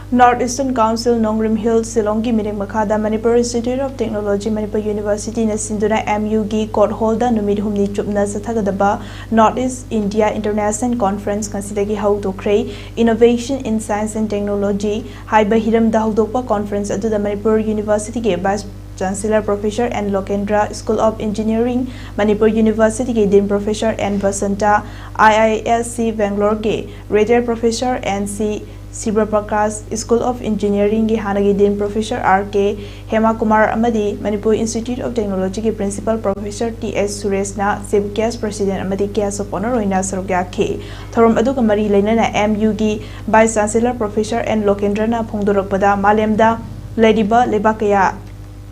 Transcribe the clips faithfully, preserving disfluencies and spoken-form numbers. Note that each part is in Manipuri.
North Eastern Council Nongrim Hills Shillongꯒꯤ ꯃꯤꯔꯦꯞ ꯃꯈꯥꯗ Manipur Institute of Technology, Manipur Universityꯅ ꯁꯤꯟꯗꯨꯅ MUꯒꯤ court hallꯗ ꯅꯨꯃꯤꯠ ꯍꯨꯝꯅꯤ ꯆꯨꯞꯅ ꯆꯠꯊꯒꯗꯕ North East India International Conference ꯉꯁꯤꯗꯒꯤ ꯍꯧꯗꯣꯛꯈ꯭ꯔꯦ꯫ Innovation in Science and Technology ꯍꯥꯏꯕ ꯍꯤꯔꯝꯗ ꯍꯧꯗꯣꯛꯄ conference ꯑꯗꯨꯗ Manipur Universityꯒꯤ Vice Chancellor Professor N Lokendra, School of Engineering, Manipur Universityꯒꯤ Dean Professor N Basanta, IISc Bangaloreꯒꯤ Retired Professor N C Sibra Prakash, School of Engineeringꯒꯤ ꯍꯥꯟꯅꯒꯤ Dean Professor R K Hema Kumar ꯑꯃꯗꯤ Manipur Institute of Technologyꯒꯤ Principal Professor T S Sureshꯅ Chief Guest, President ꯑꯃꯗꯤ Guest of Honour ꯑꯣꯏꯅ ꯁꯔꯨꯛ ꯌꯥꯈꯤ꯫ ꯊꯧꯔꯝ ꯑꯗꯨꯒ ꯃꯔꯤ ꯂꯩꯅꯅ MUꯒꯤ Vice Chancellor Professor N Lokendraꯅ ꯐꯣꯡꯗꯣꯔꯛꯄꯗ, ꯃꯥꯂꯦꯝꯗ ꯂꯩꯔꯤꯕ ꯂꯩꯕꯥꯛ ꯀꯌꯥ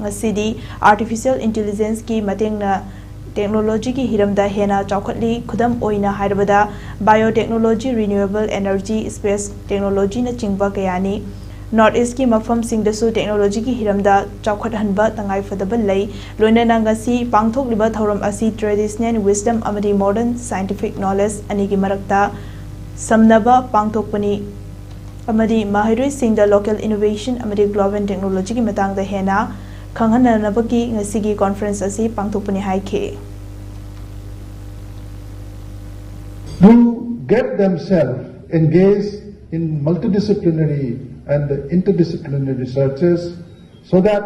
ꯉꯁꯤꯗꯤ Artificial Intelligenceꯀꯤ ꯃꯇꯦꯡꯅ technologyꯒꯤ ꯍꯤꯔꯝꯗ ꯍꯦꯟꯅ ꯆꯥꯎꯈꯠꯂꯤ꯫ ꯈꯨꯗꯝ ꯑꯣꯏꯅ ꯍꯥꯏꯔꯕꯗ, biotechnology, renewable energy, space technologyꯅꯆꯤꯡꯕ ꯀꯌꯥꯅꯤ꯫ North Eastꯀꯤ ꯃꯐꯝꯁꯤꯡꯗꯁꯨ technologyꯒꯤ ꯍꯤꯔꯝꯗ ꯆꯥꯎꯈꯠꯍꯟꯕ ꯇꯉꯥꯏꯐꯗꯕ ꯂꯩ꯫ ꯂꯣꯏꯅꯅ ꯉꯁꯤ ꯄꯥꯡꯊꯣꯛꯂꯤꯕ ꯊꯧꯔꯝ ꯑꯁꯤ traditional wisdom ꯑꯃꯗꯤ modern scientific knowledge ꯑꯅꯤꯒꯤ ꯃꯔꯛꯇ ꯁꯝꯅꯕ ꯄꯥꯡꯊꯣꯛꯄꯅꯤ ꯑꯃꯗꯤ ꯃꯍꯩꯔꯣꯏꯁꯤꯡꯗ local innovation ꯑꯃꯗꯤ global technologyꯒꯤ ꯃꯇꯥꯡꯗ ꯍꯦꯟꯅ ꯈꯪꯍꯟꯅꯅꯕꯒꯤ ꯉꯁꯤꯒꯤ conference ꯑꯁꯤ ꯄꯥꯡꯊꯣꯛꯄꯅꯤ ꯍꯥꯏꯈꯤ꯫ To get themselves engaged in multidisciplinary and interdisciplinary researches so that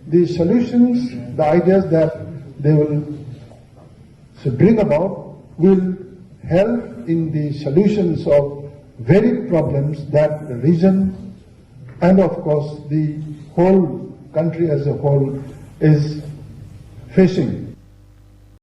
the solutions, the ideas that they will bring about will help in the solutions of varied problems that the region and of course the whole country as a whole is facing.